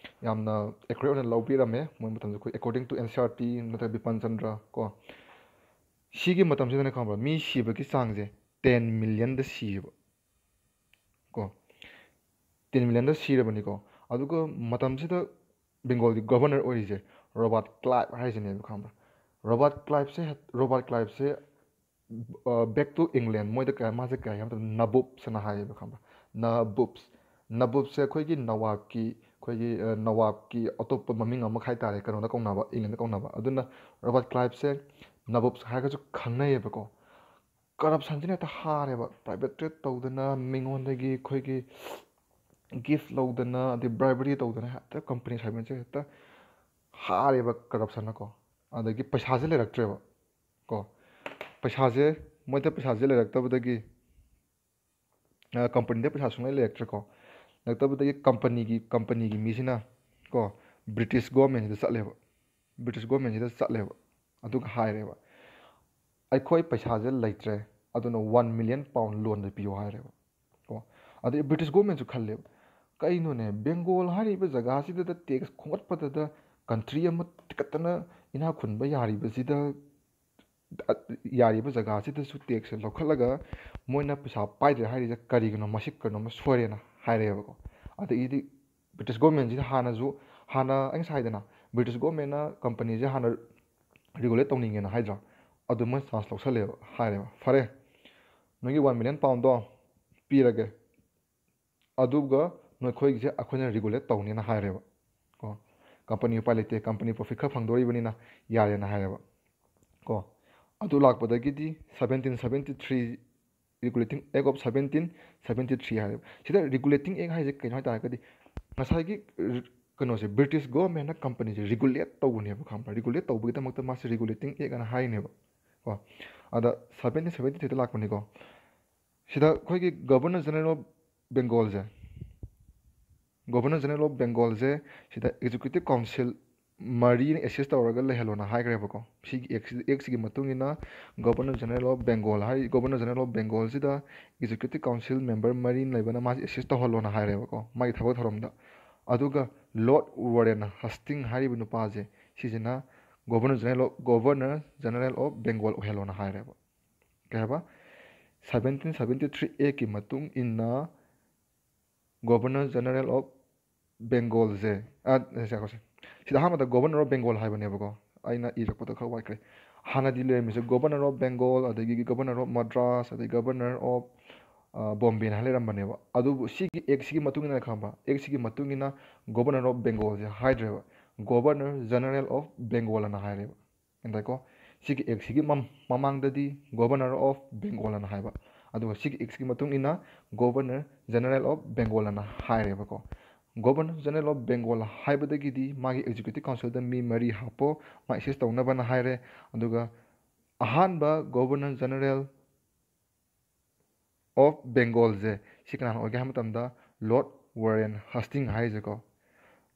ꯌꯥꯝꯅ ꯑꯦꯀꯨꯔꯦꯠ ꯑꯣꯏꯅ ꯂꯧꯕꯤꯔꯝꯃꯦ꯫ ꯃꯣꯏ ꯃꯇꯝꯗ ꯑꯩꯈꯣꯏ, according to N C E R T ꯅꯠꯇ꯭ꯔꯒ ꯕꯤꯄꯟ ꯆꯟꯗ꯭ꯔ ꯀꯣ, ꯁꯤꯒꯤ ꯃꯇꯝꯁꯤꯗꯅꯦ, ꯈꯪꯕ꯭ꯔꯥ, ꯃꯤ ꯁꯤꯕꯒꯤ ꯆꯥꯡꯁꯦ ꯇꯦꯟ ꯃꯤꯂꯤꯌꯟꯗ ꯁꯤꯌꯦꯕ ꯀꯣ꯫ ꯇꯦꯟ ꯃꯤꯂꯤꯌꯟꯗ ꯁꯤꯔꯕꯅꯤꯀꯣ꯫ ꯑꯗꯨꯒ ꯃꯇꯝꯁꯤꯗ ꯕꯦꯡꯒꯣꯜꯒꯤ ꯒꯣꯚꯔꯅꯔ ꯑꯣꯏꯔꯤꯁꯦ ꯔꯣꯕꯥꯔꯠ ꯀ꯭ꯂꯥꯏꯕ ꯍꯥꯏꯁꯤꯅꯦꯕ, ꯈꯪꯕ꯭ꯔꯥ? ꯔꯣꯕꯥꯔꯠ ꯀ꯭ꯂꯥꯏꯕꯁꯦ, ꯔꯣꯕꯥꯔꯠ ꯀ꯭ꯂꯥꯏꯕꯁꯦ, ꯑ, back to England, ꯃꯣꯏꯗ ꯀꯩ, ꯃꯥꯁꯦ ꯀꯩ ꯍꯥꯏ ꯃꯇꯝꯗ ꯅꯕꯨꯞꯁ ꯑꯅ ꯍꯥꯏꯌꯦꯕ, ꯈꯪꯕ꯭ꯔꯥ? ꯅꯕꯨꯞꯁ꯫ ꯅꯕꯨꯞꯁꯦ ꯑꯩꯈꯣꯏꯒꯤ ꯅꯋꯥꯕꯀꯤ, ꯑꯩꯈꯣꯏꯒꯤ, ꯑ, ꯅꯋꯥꯕꯀꯤ ꯑꯇꯣꯞꯄ ꯃꯃꯤꯡ ꯑꯃ ꯍꯥꯏ ꯇꯥꯔꯦ, ꯀꯩꯅꯣꯗ ꯀꯧꯅꯕ, ꯏꯪꯂꯦꯟꯗ ꯀꯧꯅꯕ꯫ ꯑꯗꯨꯅ ꯔꯣꯕꯥꯔꯠ ꯀ꯭ꯂꯥꯏꯕꯁꯦ ꯅꯕꯨꯞꯁ ꯍꯥꯏꯔꯒꯁꯨ ꯈꯪꯅꯩꯌꯦꯕꯀꯣ꯫ ꯀꯔꯞꯁꯟꯁꯤꯅ ꯍꯦꯛꯇ ꯍꯥꯔꯦꯕ꯫ ꯄ꯭ꯔꯥꯏꯚꯦꯠ ꯇ꯭ꯔꯦꯠ ꯇꯧꯗꯅ, ꯃꯤꯉꯣꯟꯗꯒꯤ ꯑꯩꯈꯣꯏꯒꯤ ꯒꯤꯐ ꯂꯧꯗꯅ, ꯑꯗꯩ ꯕ꯭ꯔꯥꯏꯕꯔꯤ ꯇꯧꯗꯅ ꯍꯦꯛꯇ ꯀꯝꯄꯅꯤ ꯁꯥꯏꯃꯟꯁꯦ ꯍꯦꯛꯇ ꯍꯥꯔꯦꯕ ꯀꯔꯞꯁꯟꯅꯀꯣ꯫ ꯑꯗꯒꯤ ꯄꯩꯁꯥꯁꯦ ꯂꯩꯔꯛꯇ꯭ꯔꯦꯕ ꯀꯣ꯫ ꯄꯩꯁꯥꯁꯦ, ꯃꯣꯏꯗ ꯄꯩꯁꯥꯁꯦ ꯂꯩꯔꯛꯇꯕꯗꯒꯤ, ꯑ, ꯀꯝꯄꯅꯤꯗ ꯄꯩꯁꯥ ꯁꯨꯡꯂꯩ ꯂꯩꯔꯛꯇ꯭ꯔꯦꯀꯣ꯫ ꯂꯩꯔꯛꯇꯕꯗꯒꯤ ꯀꯝꯄꯅꯤꯒꯤ, ꯀꯝꯄꯅꯤꯒꯤ ꯃꯤꯁꯤꯅ ꯀꯣ, ꯕ꯭ꯔꯤꯇꯤꯁ ꯒꯣꯔꯃꯦꯟꯁꯤꯗ ꯆꯠꯂꯦꯕ꯫ ꯕ꯭ꯔꯤꯇꯤꯁ ꯒꯣꯔꯃꯦꯟꯁꯤꯗ ꯆꯠꯂꯦꯕ꯫ ꯑꯗꯨꯒ ꯍꯥꯏꯔꯦꯕ, "ꯑꯩꯈꯣꯏ ꯄꯩꯁꯥꯁꯦ ꯂꯩꯇ꯭ꯔꯦ, ꯑꯗꯨꯅ ꯋꯥꯟ ꯃꯤꯂꯤꯌꯟ ꯄꯥꯎꯟ ꯂꯣꯟꯗ ꯄꯤꯌꯣ" ꯍꯥꯏꯔꯦꯕ ꯀꯣ꯫ ꯑꯗꯩ ꯕ꯭ꯔꯤꯇꯤꯁ ꯒꯣꯔꯃꯦꯟꯁꯨ ꯈꯜꯂꯦꯕ, "ꯀꯩꯅꯣꯅꯦ, ꯕꯦꯡꯒꯣꯜ ꯍꯥꯏꯔꯤꯕ ꯖꯒꯥꯁꯤꯗ ꯇꯦꯛꯁ ꯈꯣꯝꯒꯠꯄꯗꯗ ꯀꯟꯇ꯭ꯔꯤ ꯑꯃ ꯇꯤꯀꯠꯇꯅ ꯏꯅꯥꯛ ꯈꯨꯟꯕ ꯌꯥꯔꯤꯕꯁꯤꯗ, ꯌꯥꯔꯤꯕ ꯖꯒꯥꯁꯤꯗꯁꯨ ꯇꯦꯛꯁꯁꯦ ꯂꯧꯈꯠꯂꯒ ꯃꯣꯏꯅ ꯄꯩꯁꯥ ꯄꯥꯏꯗ꯭ꯔꯦ ꯍꯥꯏꯔꯤꯁꯦ ꯀꯔꯤꯒꯤꯅꯣ? ꯃꯁꯤ ꯀꯩꯅꯣꯝꯃ ꯁꯣꯏꯔꯦꯅ" ꯍꯥꯏꯔꯛꯑꯦꯕꯀꯣ꯫ ꯑꯗꯒꯤꯗꯤ ꯕ꯭ꯔꯤꯇꯤꯁ ꯒꯣꯔꯃꯦꯟꯁꯤꯗ ꯍꯥꯟꯅꯁꯨ, ꯍꯥꯟꯅ ꯑꯩ ꯉꯁꯥꯏ ꯍꯥꯏꯗꯅ, ꯕ꯭ꯔꯤꯇꯤꯁ ꯒꯣꯔꯃꯦꯟꯅ ꯀꯝꯄꯅꯤꯁꯦ ꯍꯥꯟꯅ ꯔꯤꯒꯨꯂꯦꯠ ꯇꯧꯅꯤꯡꯉꯦꯅ ꯍꯥꯏꯗ꯭ꯔꯥ? ꯑꯗꯨ ꯃꯣꯏ ꯆꯥꯟꯁ ꯂꯧꯁꯜꯂꯦꯕ, ꯍꯥꯏꯔꯦꯕ, "ꯐꯔꯦ, ꯅꯣꯏꯒꯤ ꯋꯥꯟ ꯃꯤꯂꯤꯌꯟ ꯄꯥꯎꯟꯗꯣ ꯄꯤꯔꯒꯦ, ꯑꯗꯨꯒ ꯅꯈꯣꯏꯒꯤꯁꯦ ꯑꯩꯈꯣꯏꯅ ꯔꯤꯒꯨꯂꯦꯠ ꯇꯧꯅꯦꯅ" ꯍꯥꯏꯔꯦꯕ ꯀꯣ꯫ ꯀꯝꯄꯅꯤ ꯎꯄꯥꯏ ꯂꯩꯇꯦ, ꯀꯝꯄꯅꯤ ꯄ꯭ꯔꯣꯐꯤꯠ ꯈꯔ ꯐꯪꯗꯣꯔꯤꯕꯅꯤꯅ ꯌꯥꯔꯦꯅ ꯍꯥꯏꯔꯦꯕ ꯀꯣ꯫ ꯑꯗꯨ ꯂꯥꯛꯄꯗꯒꯤꯗꯤ seventeen seventy three, Regulating Act of seventeen seventy three ꯍꯥꯏꯔꯦꯕ꯫ ꯁꯤꯗ ꯔꯤꯒꯨꯂꯦꯇꯤꯡ ꯑꯦꯛ ꯍꯥꯏꯁꯦ ꯀꯩꯅꯣ ꯍꯥꯏ ꯇꯥꯔꯒꯗꯤ, ꯉꯁꯥꯏꯒꯤ ꯔꯤ-, ꯀꯩꯅꯣꯁꯦ, ꯕ꯭ꯔꯤꯇꯤꯁ ꯒꯣꯔꯃꯦꯟꯅ ꯀꯝꯄꯅꯤꯁꯦ ꯔꯤꯒꯨꯂꯦꯠ ꯇꯧꯕꯅꯦꯕ, ꯈꯪꯕ꯭ꯔꯥ? ꯔꯤꯒꯨꯂꯦꯠ ꯇꯧꯕꯒꯤꯗꯃꯛꯇ ꯃꯥꯁꯦ ꯔꯤꯒꯨꯂꯦꯇꯤꯡ ꯑꯦꯛ ꯑꯅ ꯍꯥꯏꯅꯦꯕ ꯀꯣ꯫ ꯑꯗ ꯁꯕꯦꯟꯇꯤꯟ ꯁꯕꯦꯟꯇꯤ ꯊ꯭ꯔꯤꯗ ꯂꯥꯛꯄꯅꯤꯀꯣ꯫ ꯁꯤꯗ ꯑꯩꯈꯣꯏꯒꯤ ꯒꯕꯔꯅꯔ ꯖꯦꯅꯔꯦꯜ ꯑꯣꯐ ꯕꯦꯡꯒꯣꯜꯁꯦ, ꯒꯣꯕꯔꯅꯔ ꯖꯦꯅꯔꯦꯜ ꯑꯣꯐ ꯕꯦꯡꯒꯣꯜꯁꯦ ꯁꯤꯗ ꯑꯦꯛꯖꯤꯀ꯭ꯌꯨꯇꯤꯞ ꯀꯥꯎꯟꯁꯤꯜ ꯃꯔꯤꯅ ꯑꯦꯁꯤꯁ ꯇꯧꯔꯒ ꯂꯩꯍꯜꯂꯣꯅ ꯍꯥꯏꯈ꯭ꯔꯦꯕꯀꯣ꯫ ꯁꯤꯒꯤ ꯑꯦꯛꯁ ꯑꯦꯛꯁꯤꯒꯤ ꯃꯇꯨꯡ ꯏꯟꯅ ꯒꯣꯕꯔꯅꯔ ꯖꯦꯅꯔꯦꯜ ꯑꯣꯐ ꯕꯦꯡꯒꯣꯜ ꯍꯥꯏ, ꯒꯣꯕꯔꯅꯔ ꯖꯦꯅꯔꯦꯜ ꯑꯣꯐ ꯕꯦꯡꯒꯣꯜꯁꯤꯗ ꯑꯦꯛꯖꯤꯀ꯭ꯌꯨꯇꯤꯚ ꯀꯥꯎꯟꯁꯤꯜ ꯃꯦꯝꯕꯔ ꯃꯔꯤ ꯂꯩꯕꯅ ꯃꯥꯁꯦ ꯑꯦꯁꯤꯁ ꯇꯧꯍꯜꯂꯣꯅ ꯍꯥꯏꯔꯦꯕꯀꯣ, ꯃꯥꯒꯤ ꯊꯕꯛ ꯊꯧꯔꯝꯗ꯫ ꯑꯗꯨꯒ ꯂꯣꯔꯗ ꯋꯥꯔꯦꯟ ꯍꯁꯇꯤꯡ ꯍꯥꯏꯔꯤꯕ ꯅꯨꯄꯥꯁꯦ, ꯁꯤꯁꯤꯅ governor general of, governor general of Bengal ꯑꯣꯏꯍꯜꯂꯣꯅ ꯍꯥꯏꯔꯦꯕ꯫ ꯀꯩ ꯍꯥꯏꯕ? ꯁꯕꯦꯟꯇꯤꯟ ꯁꯕꯦꯟꯇꯤ ꯊ꯭ꯔꯤ ꯑꯦꯛꯀꯤ ꯃꯇꯨꯡ ꯏꯟꯅ ꯒꯣꯕꯔꯅꯔ ꯖꯦꯅꯔꯦꯜ ꯑꯣꯐ ꯕꯦꯡꯒꯣꯜꯁꯦ, ꯑ, ꯉꯥꯏꯈꯣꯁꯦ꯫ ꯁꯤꯗ ꯑꯍꯥꯟꯕꯗ ꯒꯣꯕꯔꯅꯔ ꯑꯣꯐ ꯕꯦꯡꯒꯣꯜ ꯍꯥꯏꯕꯅꯦꯕꯀꯣ, ꯑꯩꯅ ꯏꯔꯛꯄꯗ ꯈꯔ ꯋꯥꯏꯈ꯭ꯔꯦ꯫ ꯍꯥꯟꯅꯗꯤ ꯂꯩꯔꯝꯃꯤꯁꯦ ꯒꯣꯕꯔꯅꯔ ꯑꯣꯐ ꯕꯦꯡꯒꯣꯜ, ꯑꯗꯒꯤ ꯒꯣꯕꯔꯅꯔ ꯑꯣꯐ ꯃꯗ꯭ꯔꯥꯁ, ꯑꯗꯩ ꯒꯣꯕꯔꯅꯔ ꯑꯣꯐ, ꯑ, ꯕꯣꯝꯕꯦꯅ ꯍꯥꯏ ꯂꯩꯔꯝꯕꯅꯦꯕ꯫ ꯑꯗꯨꯕꯨ ꯁꯤꯒꯤ ꯑꯦꯛꯁꯤꯒꯤ ꯃꯇꯨꯡ ꯏꯟꯅ, ꯈꯪꯕ, ꯑꯦꯛꯁꯤꯒꯤ ꯃꯇꯨꯡ ꯏꯟꯅ ꯒꯣꯕꯔꯅꯔ ꯑꯣꯐ ꯕꯦꯡꯒꯣꯜꯁꯦ ꯍꯥꯏꯗ꯭ꯔꯦꯕ, ꯒꯣꯕꯔꯅꯔ ꯖꯦꯅꯔꯦꯜ ꯑꯣꯐ ꯕꯦꯡꯒꯣꯜ ꯑꯅ ꯍꯥꯏꯔꯦꯕ꯫ ꯒ꯭ꯌꯥꯟ ꯇꯥꯏꯀꯣ? ꯁꯤꯒꯤ ꯑꯦꯛꯁꯤꯒꯤ ꯃꯝ-, ꯃꯃꯥꯡꯗꯗꯤ ꯒꯣꯕꯔꯅꯔ ꯑꯣꯐ ꯕꯦꯡꯒꯣꯜ ꯑꯅ ꯍꯥꯏꯕ, ꯑꯗꯨꯒ ꯁꯤꯒꯤ ꯑꯦꯛꯁꯤꯒꯤ ꯃꯇꯨꯡ ꯏꯟꯅ ꯒꯣꯕꯔꯅꯔ ꯖꯦꯅꯔꯦꯜ ꯑꯣꯐ ꯕꯦꯡꯒꯣꯜ ꯑꯅ ꯍꯥꯏꯔꯦꯕꯀꯣ꯫ ꯒꯣꯕꯔꯅꯔ ꯖꯦꯅꯔꯦꯜ ꯑꯣꯐ ꯕꯦꯡꯒꯣꯜ ꯍꯥꯏꯕꯗꯒꯤꯗꯤ ꯃꯥꯒꯤ ꯑꯦꯛꯖꯤꯀ꯭ꯌꯨꯇꯤꯚ ꯀꯥꯎꯟꯁꯤꯜꯗ ꯃꯤ ꯃꯔꯤ ꯍꯥꯞꯄꯣ, ꯃꯥ ꯑꯦꯁꯤꯁ ꯇꯧꯅꯕꯅ ꯍꯥꯏꯔꯦ꯫ ꯑꯗꯨꯒ ꯑꯍꯥꯟꯕ ꯒꯣꯕꯔꯅꯔ ꯖꯦꯅꯔꯦꯜ ꯑꯣꯐ ꯕꯦꯡꯒꯣꯜꯁꯦ ꯁꯤ ꯀꯅꯥꯅ ꯑꯣꯏꯒꯦ ꯍꯥꯏꯕ ꯃꯇꯝꯗ ꯂꯣꯔꯗ ꯋꯥꯔꯦꯟ ꯍꯁꯇꯤꯡ ꯍꯥꯏꯔꯤꯁꯦꯀꯣ꯫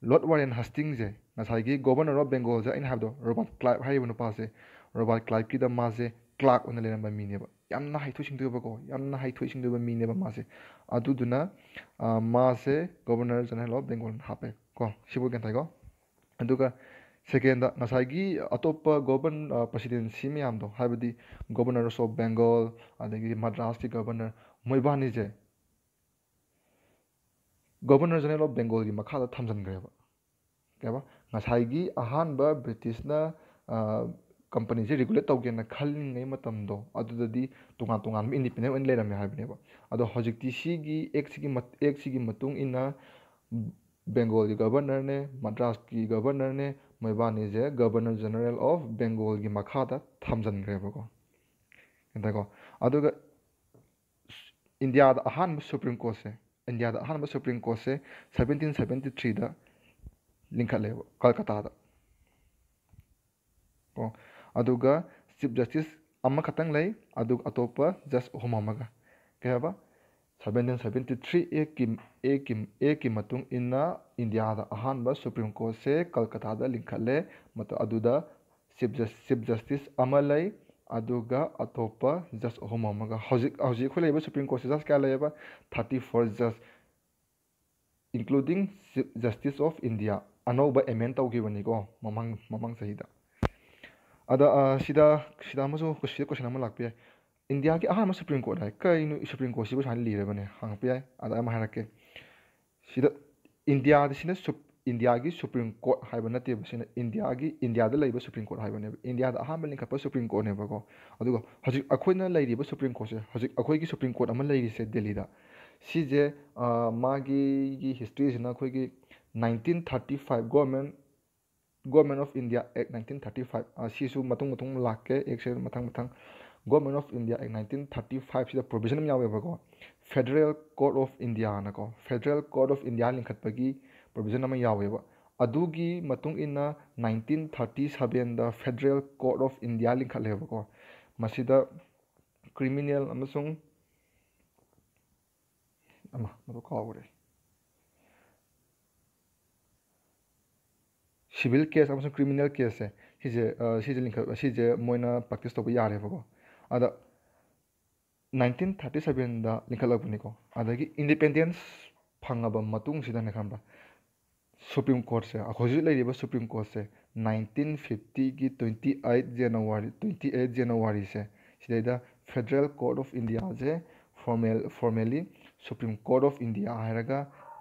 ꯂꯣꯔꯗ ꯋꯥꯔꯦꯟ ꯍꯁꯇꯤꯡꯁꯦ ꯉꯁꯥꯏꯒꯤ ꯒꯣꯕꯔꯅꯔ ꯑꯣꯐ ꯕꯦꯡꯒꯣꯜꯁꯦ, ꯑꯩꯅ ꯍꯥꯏꯕꯗꯣ, ꯔꯣꯕꯥꯔꯠ ꯀ꯭ꯂꯥꯏꯕ ꯍꯥꯏꯔꯤꯕ ꯅꯨꯄꯥꯁꯦ, ꯔꯣꯕꯥꯔꯠ ꯀ꯭ꯂꯥꯏꯕꯀꯤꯗ ꯃꯥꯁꯦ ꯀ꯭ꯂꯥꯔꯛ ꯑꯣꯏꯅ ꯂꯩꯔꯝꯕ ꯃꯤꯅꯦꯕ꯫ ꯌꯥꯝꯅ ꯍꯩꯊꯣꯏ ꯁꯤꯡꯊꯣꯏꯕꯀꯣ, ꯌꯥꯝꯅ ꯍꯩꯊꯣꯏ ꯁꯤꯡꯊꯣꯏꯕ ꯃꯤꯅꯦꯕ ꯃꯥꯁꯦ꯫ ꯑꯗꯨꯗꯨꯅ, ꯑ, ꯃꯥꯁꯦ ꯒꯣꯕꯔꯅꯔ ꯖꯦꯅꯔꯦꯜ ꯑꯣꯐ ꯕꯦꯡꯒꯣꯜ ꯍꯥꯞꯄꯦ ꯀꯣ꯫ ꯁꯤꯕꯨ ꯒ꯭ꯌꯥꯟ ꯇꯥꯏꯀꯣ? ꯑꯗꯨꯒ ꯁꯦꯀꯦꯟꯗ, ꯉꯁꯥꯏꯒꯤ ꯑꯇꯣꯞꯄ ꯒꯣꯕꯔꯟ-, ꯑ, ꯄ꯭ꯔꯁꯤꯗꯦꯟꯁꯤ ꯃꯌꯥꯝꯗꯣ, ꯍꯥꯏꯕꯗꯤ ꯒꯣꯕꯔꯅꯔꯁ ꯑꯣꯐ ꯕꯦꯡꯒꯣꯜ, ꯑꯗꯒꯤ ꯃꯗ꯭ꯔꯥꯁꯀꯤ ꯒꯣꯕꯔꯅꯔ, ꯃꯣꯏꯕꯥꯅꯤꯁꯦ ꯒꯣꯕꯔꯅꯔ ꯖꯦꯅꯔꯦꯜ ꯑꯣꯐ ꯕꯦꯡꯒꯣꯜꯒꯤ ꯃꯈꯥꯗ ꯊꯝꯖꯤꯟꯈ꯭ꯔꯦꯕ꯫ ꯀꯩ ꯍꯥꯏꯕ? ꯉꯁꯥꯏꯒꯤ ꯑꯍꯥꯟꯕ ꯕ꯭ꯔꯤꯇꯤꯁꯅ, ꯑ, ꯀꯝꯄꯅꯤꯁꯦ ꯔꯤꯒꯨꯂꯦꯠ ꯇꯧꯒꯦꯅ ꯈꯜꯂꯤꯉꯩ ꯃꯇꯝꯗꯣ, ꯑꯗꯨꯗꯗꯤ ꯇꯣꯉꯥꯟ ꯇꯣꯉꯥꯟꯕ ꯏꯟꯗꯤꯄꯦꯟꯗꯦꯟ ꯑꯣꯏꯅ ꯂꯩꯔꯝꯃꯦ ꯍꯥꯏꯕꯅꯦꯕ꯫ ꯑꯗꯣ ꯍꯧꯖꯤꯛꯇꯤ ꯁꯤꯒꯤ ꯑꯦꯛꯁꯤꯒꯤ ꯃꯠ-, ꯑꯦꯛꯁꯤꯒꯤ ꯃꯇꯨꯡ ꯏꯟꯅ ꯕꯦꯡꯒꯣꯜꯒꯤ ꯒꯕꯔꯅꯔꯅꯦ, ꯃꯗ꯭ꯔꯥꯁꯀꯤ ꯒꯕꯔꯅꯔꯅꯦ, ꯃꯣꯏꯕꯥꯅꯤꯁꯦ ꯒꯕꯔꯅꯔ ꯖꯦꯅꯔꯦꯜ ꯑꯣꯐ ꯕꯦꯡꯒꯣꯜꯒꯤ ꯃꯈꯥꯗ ꯊꯝꯖꯤꯟꯈ꯭ꯔꯦꯕꯀꯣ꯫ ꯒ꯭ꯌꯥꯟ ꯇꯥꯏꯀꯣ? ꯑꯗꯨꯒ ꯏꯟꯗꯤꯌꯥꯗ ꯑꯍꯥꯟꯕ ꯁꯨꯄ꯭ꯔꯤꯝ ꯀꯣꯔꯠꯁꯦ, ꯏꯟꯗꯤꯌꯥꯗ ꯑꯍꯥꯟꯕ ꯁꯨꯄ꯭ꯔꯤꯝ ꯀꯣꯔꯠꯁꯦ ꯁꯕꯦꯟꯇꯤꯟ ꯁꯕꯦꯟꯇꯤ ꯊ꯭ꯔꯤꯗ ꯂꯤꯡꯈꯠꯂꯦꯕ, ꯀꯜꯀꯇꯥꯗ꯫ ꯀꯣ, ꯑꯗꯨꯒ ꯆꯤꯐ ꯖꯁꯇꯤꯁ ꯑꯃꯈꯛꯇꯪ ꯂꯩ, ꯑꯗꯨꯒ ꯑꯇꯣꯞꯄ ꯖꯁ ꯑꯍꯨꯝ ꯑꯃꯒ꯫ ꯀꯩ ꯍꯥꯏꯕ? ꯁꯕꯦꯟꯇꯤꯟ ꯁꯕꯦꯟꯇꯤ ꯊ꯭ꯔꯤ ꯑꯦꯛꯀꯤ ꯑꯦꯛꯀꯤ ꯑꯦꯛꯀꯤ ꯃꯇꯨꯡ ꯏꯟꯅ ꯏꯟꯗꯤꯌꯥꯗ ꯑꯍꯥꯟꯕ ꯁꯨꯄ꯭ꯔꯤꯝ ꯀꯣꯔꯠꯁꯦ ꯀꯜꯀꯇꯥꯗ ꯂꯤꯡꯈꯠꯂꯦ꯫ ꯃꯇꯝ ꯑꯗꯨꯗ ꯆꯤꯞ ꯖꯁ ꯆꯤꯞ ꯖꯁꯇꯤꯁ ꯑꯃ ꯂꯩ, ꯑꯗꯨꯒ ꯑꯇꯣꯞꯄ ꯖꯁ ꯑꯍꯨꯝ ꯑꯃꯒ꯫ ꯍꯧꯖꯤꯛ ꯍꯧꯖꯤꯛ ꯑꯩꯈꯣꯏ ꯂꯩꯔꯤꯕ ꯁꯨꯄ꯭ꯔꯤꯝ ꯀꯣꯔꯠꯁꯦ ꯖꯁ ꯀꯌꯥ ꯂꯩꯌꯦꯕ? Thirty four just, including Chief Justice of India, ꯑꯅꯧꯕ ꯑꯦꯃꯦꯟ ꯇꯧꯈꯤꯕꯅꯤꯀꯣ ꯃꯃꯥꯡ ꯃꯃꯥꯡ ꯆꯍꯤꯗ꯫ ꯑꯗ ꯑ, ꯁꯤꯗ ꯁꯤꯗ ꯑꯃꯁꯨ ꯁꯤꯗ ꯀꯣꯏꯁꯟ ꯑꯃ ꯂꯥꯛꯄ ꯌꯥꯏ꯫ ꯏꯟꯗꯤꯌꯥꯒꯤ ꯑꯍꯥꯟꯕ ꯁꯨꯄ꯭ꯔꯤꯝ ꯀꯣꯔꯠ ꯍꯥꯏ ꯀꯩꯅꯣ? ꯁꯨꯄ꯭ꯔꯤꯝ ꯀꯣꯔꯠꯁꯤꯕꯨ ꯁꯨꯃꯥꯏꯅ ꯂꯤꯔꯕꯅꯦ ꯍꯪꯉꯛꯄ ꯌꯥꯏ꯫ ꯑꯗ ꯑꯃ ꯍꯥꯏꯔꯛꯀꯦ꯫ ꯁꯤꯗ ꯏꯟꯗꯤꯌꯥꯗ ꯁꯤꯅ ꯁꯨꯞ ꯏꯟꯗꯤꯌꯥꯒꯤ ꯁꯨꯄ꯭ꯔꯤꯝ ꯀꯣꯔꯠ ꯍꯥꯏꯕ ꯅꯠꯇꯦꯕ꯫ ꯁꯤꯅ ꯏꯟꯗꯤꯌꯥꯒꯤ ꯏꯟꯗꯤꯌꯥꯗ ꯂꯩꯕ ꯁꯨꯄ꯭ꯔꯤꯝ ꯀꯣꯔꯠ ꯍꯥꯏꯕꯅꯦꯕ꯫ ꯏꯟꯗꯤꯌꯥꯗ ꯑꯍꯥꯟꯕ ꯂꯤꯡꯈꯠꯄ ꯁꯨꯄ꯭ꯔꯤꯝ ꯀꯣꯔꯠꯅꯦꯕꯀꯣ꯫ ꯑꯗꯨꯒ ꯍꯧꯖꯤꯛ ꯑꯩꯈꯣꯏꯅ ꯂꯩꯔꯤꯕ ꯁꯨꯄ꯭ꯔꯤꯝ ꯀꯣꯔꯠꯁꯦ, ꯍꯧꯖꯤꯛ ꯑꯩꯈꯣꯏꯒꯤ ꯁꯨꯄ꯭ꯔꯤꯝ ꯀꯣꯔꯠ ꯑꯃ ꯂꯩꯔꯤꯁꯦ ꯗꯦꯜꯂꯤꯗ, ꯁꯤꯁꯦ ꯑ, ꯃꯥꯒꯤ ꯍꯤꯁꯇ꯭ꯔꯤꯁꯤꯅ ꯑꯩꯈꯣꯏꯒꯤ nineteen thirty five government government of India act nineteen thirty five, ꯁꯤꯁꯨ ꯃꯊꯪ ꯃꯊꯪ ꯂꯥꯛꯀꯦ꯫ ꯑꯦꯛꯁꯦ ꯃꯊꯪ ꯃꯊꯪ꯫ Government of India act nineteen thirty ꯐꯥꯏꯚꯁꯤꯗ ꯄ꯭ꯔꯣꯚꯤꯖꯟ ꯑꯃ ꯌꯥꯎꯋꯦꯕꯀꯣ꯫ ꯐꯦꯗꯔꯦꯜ ꯀꯣꯔꯠ ꯑꯣꯐ ꯏꯟꯗꯤꯌꯥꯅꯀꯣ, ꯐꯦꯗꯔꯦꯜ ꯀꯣꯔꯠ ꯑꯣꯐ ꯏꯟꯗꯤꯌꯥ ꯂꯤꯡꯈꯠꯄꯒꯤ ꯄ꯭ꯔꯣꯚꯤꯖꯟ ꯑꯃ ꯌꯥꯎꯋꯦꯕ꯫ ꯑꯗꯨꯒꯤ ꯃꯇꯨꯡ ꯏꯟꯅ ꯅꯥꯏꯟꯇꯤꯟ ꯊꯥꯔꯇꯤ ꯁꯕꯦꯟꯗ ꯐꯦꯗꯔꯦꯜ ꯀꯣꯔꯠ ꯑꯣꯐ ꯏꯟꯗꯤꯌꯥ ꯂꯤꯡꯈꯠꯂꯦꯕꯀꯣ꯫ ꯃꯁꯤꯗ ꯀ꯭ꯔꯤꯃꯤꯅꯦꯜ ꯑꯃꯁꯨꯡ ꯑꯃ ꯃꯗꯨ ꯀꯥꯎꯈ꯭ꯔꯦ꯫ ꯁꯤꯚꯤꯜ ꯀꯦꯁ ꯑꯃꯁꯨꯡ ꯀ꯭ꯔꯤꯃꯤꯅꯦꯜ ꯀꯦꯁꯁꯦ, ꯁꯤꯁꯦ ꯑ, ꯁꯤꯁꯦ ꯂꯤꯡꯈꯠ ꯁꯤꯁꯦ ꯃꯣꯏꯅ ꯄ꯭ꯔꯦꯛꯇꯤꯁ ꯇꯧꯕ ꯌꯥꯔꯦꯕꯀꯣ꯫ ꯑꯗ ꯅꯥꯏꯟꯇꯤꯟ ꯊꯥꯔꯇꯤ ꯁꯕꯦꯟꯗ ꯂꯤꯡꯈꯠꯂꯛꯄꯅꯤꯀꯣ꯫ ꯑꯗꯒꯤ ꯏꯟꯗꯤꯄꯦꯟꯗꯦꯟꯁ ꯐꯪꯉꯕ ꯃꯇꯨꯡꯁꯤꯗꯅꯦ, ꯈꯪꯕ꯭ꯔꯥ, ꯁꯨꯄ꯭ꯔꯤꯝ ꯀꯣꯔꯠꯁꯦ, ꯑꯩꯈꯣꯏ ꯍꯧꯖꯤꯛ ꯂꯩꯔꯤꯕ ꯁꯨꯄ꯭ꯔꯤꯝ ꯀꯣꯔꯠꯁꯦ ꯅꯥꯏꯟꯇꯤꯟ ꯐꯤꯐꯇꯤꯒꯤ twenty eight January, twenty eight ꯖꯅꯋꯥꯔꯤꯁꯦ, ꯁꯤꯗꯩꯗ ꯐꯦꯗꯔꯦꯜ ꯀꯣꯔꯠ ꯑꯣꯐ ꯏꯟꯗꯤꯌꯥꯁꯦ formal formally supreme court of India ꯍꯥꯏꯔꯒ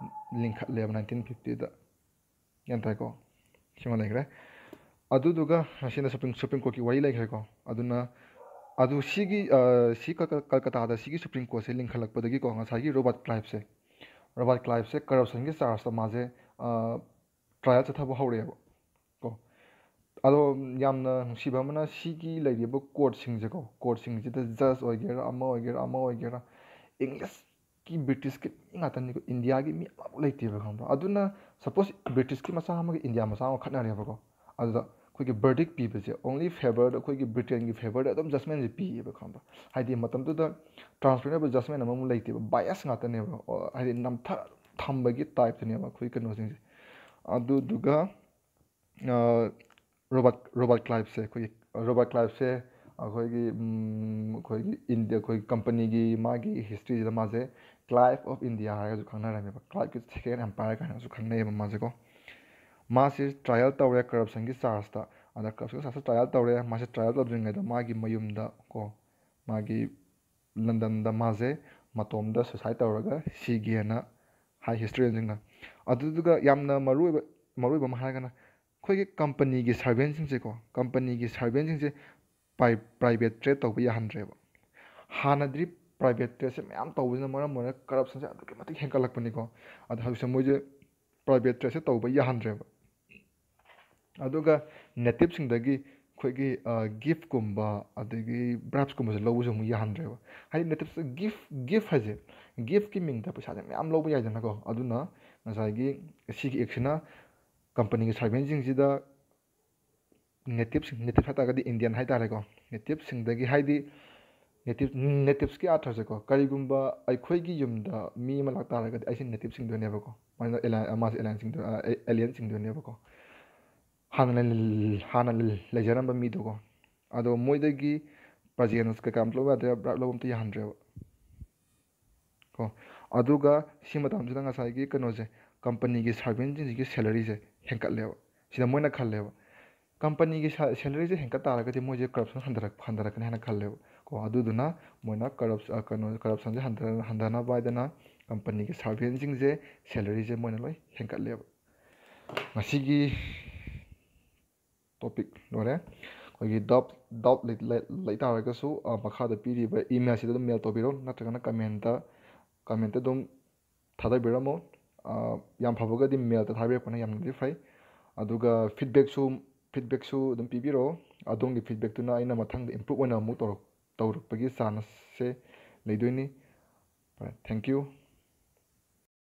ꯂꯤꯡꯈꯠꯂꯦꯕ ꯅꯥꯏꯟꯇꯤꯟ ꯐꯤꯐꯇꯤꯗ꯫ ꯒ꯭ꯌꯥꯟ ꯇꯥꯏꯀꯣ? ꯁꯤꯃ ꯂꯩꯈ꯭ꯔꯦ꯫ ꯑꯗꯨꯗꯨꯒ ꯁꯤꯅ ꯁꯨꯄ꯭ꯔꯤꯝ ꯁꯨꯄ꯭ꯔꯤꯝ ꯀꯣꯔꯠꯀꯤ ꯋꯥꯔꯤ ꯂꯩꯈ꯭ꯔꯦꯀꯣ꯫ ꯑꯗꯨꯅ ꯑꯗꯨ ꯁꯤꯒꯤ ꯑ, ꯁꯤ ꯀꯜ- ꯀꯜ- ꯀꯜꯀꯇꯥꯗ ꯁꯤꯒꯤ ꯁꯨꯄ꯭ꯔꯤꯝ ꯀꯣꯔꯠꯁꯦ ꯂꯤꯡꯈꯠꯂꯛꯄꯗꯒꯤꯀꯣ, ꯉꯁꯥꯏꯒꯤ ꯔꯣꯕꯥꯔꯠ ꯀ꯭ꯂꯥꯏꯕꯁꯦ, ꯔꯣꯕꯥꯔꯠ ꯀ꯭ꯂꯥꯏꯕꯁꯦ ꯀꯔꯞꯁꯟꯒꯤ ꯆꯥꯔꯖꯇ ꯃꯥꯁꯦ ꯇ꯭ꯔꯥꯏꯌꯦꯜ ꯆꯠꯊꯕ ꯍꯧꯔꯛꯑꯦꯕ ꯀꯣ꯫ ꯑꯗꯣ ꯌꯥꯝꯅ ꯅꯨꯡꯁꯤꯕ ꯑꯃꯅ, ꯁꯤꯒꯤ ꯂꯩꯔꯤꯕ ꯀꯣꯔꯠꯁꯤꯡꯁꯦꯀꯣ, ꯀꯣꯔꯠꯁꯤꯡꯁꯤꯗ ꯖꯁ ꯑꯣꯏꯒꯦꯔꯥ, ꯑꯃ ꯑꯣꯏꯒꯦꯔꯥ, ꯑꯃ ꯑꯣꯏꯒꯦꯔꯥ, ꯏꯪꯂꯤꯁꯀꯤ ꯕ꯭ꯔꯤꯇꯤꯁꯀꯤ ꯃꯤ ꯉꯥꯛꯇꯅꯤꯀꯣ, ꯏꯟꯗꯤꯌꯥꯒꯤ ꯃꯤ ꯑꯃꯐꯥꯎ ꯂꯩꯇꯦꯕ, ꯈꯪꯕ꯭ꯔꯥ? ꯑꯗꯨꯅ ꯁꯄꯣꯁ ꯕ꯭ꯔꯤꯇꯤꯁꯀꯤ ꯃꯆꯥ ꯑꯃꯒ ꯏꯟꯗꯤꯌꯥ ꯃꯆꯥ ꯑꯃꯒ ꯈꯠꯅꯔꯦꯕꯀꯣ, ꯑꯗꯨꯗ ꯑꯩꯈꯣꯏꯒꯤ verdict ꯄꯤꯕꯁꯦ only favourꯗ, ꯑꯩꯈꯣꯏꯒꯤ ꯕ꯭ꯔꯤꯇꯦꯟꯒꯤ favourꯗ ꯑꯗꯨꯝ judgmentꯁꯦ ꯄꯤꯌꯦꯕ, ꯈꯪꯕ꯭ꯔꯥ? ꯍꯥꯏꯗꯤ ꯃꯇꯝꯗꯨꯗ transparent ꯑꯣꯏꯕ judgment ꯑꯃꯃꯨꯛ ꯂꯩꯇꯦꯕ, bias ꯉꯥꯛꯇꯅꯦꯕ꯫ ꯑꯣ, ꯍꯥꯏꯗꯤ ꯅꯝꯊ ꯊꯝꯕꯒꯤ typeꯇꯅꯦꯕ ꯑꯩꯈꯣꯏ ꯀꯩꯅꯣꯁꯤꯡꯁꯦ꯫ ꯑꯗꯨꯗꯨꯒ ꯔꯣꯕꯥꯔꯠ ꯔꯣꯕꯥꯔꯠ ꯀ꯭ꯂꯥꯏꯕꯁꯦ, ꯑꯩꯈꯣꯏꯒꯤ ꯔꯣꯕꯥꯔꯠ ꯀ꯭ꯂꯥꯏꯕꯁꯦ ꯑꯩꯈꯣꯏꯒꯤ ꯎꯝ, ꯑꯩꯈꯣꯏꯒꯤ ꯏꯟꯗꯤꯌꯥ, ꯑꯩꯈꯣꯏꯒꯤ ꯀꯝꯄꯅꯤꯒꯤ ꯃꯥꯒꯤ historyꯁꯤꯗ ꯃꯥꯁꯦ Clive of India ꯍꯥꯏꯔꯒꯁꯨ ꯈꯪꯅꯔꯝꯃꯦꯕ, Cliveꯀꯤ second empire ꯀꯥꯏꯅꯁꯨ ꯈꯪꯅꯩꯌꯦꯕ ꯃꯥꯁꯦꯀꯣ꯫ ꯃꯥꯁꯤ trial ꯇꯧꯔꯦ corruptionꯒꯤ chargeꯇ꯫ ꯑꯗ corruptionꯒꯤ chargeꯇ trial ꯇꯧꯔꯦ꯫ ꯃꯥꯁꯦ trial ꯇꯧꯗ꯭ꯔꯤꯉꯩꯗ ꯃꯥꯒꯤ ꯃꯌꯨꯝꯗ ꯀꯣ, ꯃꯥꯒꯤ ꯂꯟꯗꯟꯗ ꯃꯥꯁꯦ ꯃꯇꯣꯝꯗ suicide ꯇꯧꯔꯒ ꯁꯤꯒꯦꯅ ꯍꯥꯏ historianꯁꯤꯡꯅ꯫ ꯑꯗꯨꯗꯨꯒ ꯌꯥꯝꯅ ꯃꯔꯨꯑꯣꯏꯕ ꯃꯔꯨꯑꯣꯏꯕ ꯑꯃ ꯍꯥꯏꯔꯒꯅ ꯑꯩꯈꯣꯏꯒꯤ ꯀꯝꯄꯅꯤꯒꯤ servantꯁꯤꯡꯁꯦꯀꯣ, ꯀꯝꯄꯅꯤꯒꯤ servantꯁꯤꯡꯁꯦ private trade ꯇꯧꯕ ꯌꯥꯍꯟꯗ꯭ꯔꯦꯕ꯫ ꯍꯥꯟꯅꯗꯤ private tradeꯁꯦ ꯃꯌꯥꯝ ꯇꯧꯕꯁꯤꯅ ꯃꯔꯝ ꯑꯣꯏꯔꯒ corruptionꯁꯦ ꯑꯗꯨꯛꯀꯤ ꯃꯇꯤꯛ ꯍꯦꯟꯒꯠꯂꯛꯄꯅꯤꯀꯣ꯫ ꯑꯗꯣ ꯍꯧꯖꯤꯛꯁꯦ ꯃꯣꯏꯁꯦ private tradeꯁꯦ ꯇꯧꯕ ꯌꯥꯍꯟꯗ꯭ꯔꯦꯕ꯫ ꯑꯗꯨꯒ nativeꯁꯤꯡꯗꯒꯤ ꯑꯩꯈꯣꯏꯒꯤ ꯒꯤꯐꯀꯨꯝꯕ ꯑꯗꯒꯤ ꯕ꯭ꯔꯥꯏꯞꯁꯀꯨꯝꯕꯁꯦ ꯂꯧꯕꯁꯨ ꯑꯃꯨꯛ ꯌꯥꯍꯟꯗ꯭ꯔꯦꯕ꯫ ꯍꯥꯏꯗꯤ natives gift gift ꯍꯥꯏꯁꯦ, giftꯀꯤ ꯃꯤꯡꯗ ꯄꯩꯁꯥꯁꯦ ꯃꯌꯥꯝ ꯂꯧꯕ ꯌꯥꯏꯗꯅꯀꯣ꯫ ꯑꯗꯨꯅ ꯉꯁꯥꯏꯒꯤ ꯁꯤꯒꯤ actꯁꯤꯅ ꯀꯝꯄꯅꯤꯒꯤ servantꯁꯤꯡꯁꯤꯗ nativeꯁꯤꯡ, native ꯍꯥꯏ ꯇꯥꯔꯒꯗꯤ Indian ꯍꯥꯏ ꯇꯥꯔꯦꯀꯣ, nativeꯁꯤꯡꯗꯒꯤ, ꯍꯥꯏꯗꯤ native nativeꯁꯀꯤ ꯑꯥꯔꯊꯁꯦꯀꯣ, ꯀꯔꯤꯒꯨꯝꯕ ꯑꯩꯈꯣꯏꯒꯤ ꯌꯨꯝꯗ ꯃꯤ ꯑꯃ ꯂꯥꯛ ꯇꯥꯔꯒꯗꯤ ꯑꯩꯁꯦ nativeꯁꯤꯡꯗꯣꯏꯅꯦꯕꯀꯣ, ꯃꯥꯅ alien, ꯃꯥꯁꯦ alienꯁꯤꯡꯗꯣ alienꯁꯤꯡꯗꯣꯏꯅꯦꯕꯀꯣ꯫ ꯍꯥꯟꯅ ꯂꯩ- ꯍꯥꯟꯅ ꯂꯩꯖꯔꯝꯕ ꯃꯤꯗꯣꯀꯣ꯫ ꯑꯗꯣ ꯃꯣꯏꯗꯒꯤ presents ꯀꯩꯀꯥ ꯑꯝꯇ ꯂꯧꯕ ꯌꯥꯗ꯭ꯔꯦ, bribe ꯂꯧꯕ ꯑꯝꯇ ꯌꯥꯍꯟꯗ꯭ꯔꯦꯕ ꯀꯣ꯫ ꯑꯗꯨꯒ ꯁꯤ ꯃꯇꯝꯁꯤꯗ ꯉꯁꯥꯏꯒꯤ ꯀꯩꯅꯣꯁꯦ, ꯀꯝꯄꯅꯤꯒꯤ servantꯁꯤꯡꯁꯤꯒꯤ salaryꯁꯦ ꯍꯦꯟꯀꯠꯂꯦꯕ꯫ ꯁꯤꯗ ꯃꯣꯏꯅ ꯈꯜꯂꯦꯕ, ꯀꯝꯄꯅꯤꯒꯤ salaryꯁꯦ ꯍꯦꯟꯀꯠ ꯇꯥꯔꯒꯗꯤ ꯃꯣꯏꯁꯦ corruption ꯍꯟꯊꯔꯛ ꯍꯟꯊꯔꯛꯀꯅꯤ ꯍꯥꯏꯅ ꯈꯜꯂꯦꯕ ꯀꯣ꯫ ꯑꯗꯨꯗꯨꯅ ꯃꯣꯏꯅ corrupt ꯀꯩꯅꯣ corruptionꯁꯦ ꯍꯟꯊ ꯍꯟꯊꯅꯕ ꯍꯥꯏꯗꯅ ꯀꯝꯄꯅꯤꯒꯤ servantꯁꯤꯡꯁꯦ salaryꯁꯦ ꯃꯣꯏꯅ ꯂꯣꯏ ꯍꯦꯟꯀꯠꯂꯦꯕ꯫ ꯉꯁꯤꯒꯤ topic ꯂꯣꯏꯔꯦ꯫ ꯑꯩꯈꯣꯏꯒꯤ doubt doubt ꯂꯩ ꯂꯩ ꯇꯥꯔꯒꯁꯨ ꯃꯈꯥꯗ ꯄꯤꯔꯤꯕ emailꯁꯤꯗ ꯑꯗꯨꯝ mail ꯇꯧꯕꯤꯔꯣ, ꯅꯠꯇ꯭ꯔꯒꯅ commentꯇ commentꯇ ꯑꯗꯨꯝ ꯊꯥꯗꯕꯤꯔꯝꯃꯣ꯫ ꯌꯥꯝ ꯐꯕꯒꯗꯤ mailꯇ ꯊꯥꯕꯤꯔꯛꯄꯅ ꯌꯥꯝꯅꯗꯤ ꯐꯩ꯫ ꯑꯗꯨꯒ feedbackꯁꯨ feedbackꯁꯨ ꯑꯗꯨꯝ ꯄꯤꯕꯤꯔꯛꯑꯣ꯫ ꯑꯗꯣꯝꯒꯤ feedbackꯇꯨꯅ ꯑꯩꯅ ꯃꯊꯪꯗ improve ꯑꯣꯏꯅ ꯑꯃꯨꯛ ꯇꯧꯔꯛ ꯇꯧꯔꯛꯄꯒꯤ chanceꯁꯦ ꯂꯩꯗꯣꯏꯅꯤ꯫ ꯐꯔꯦ, thank you꯫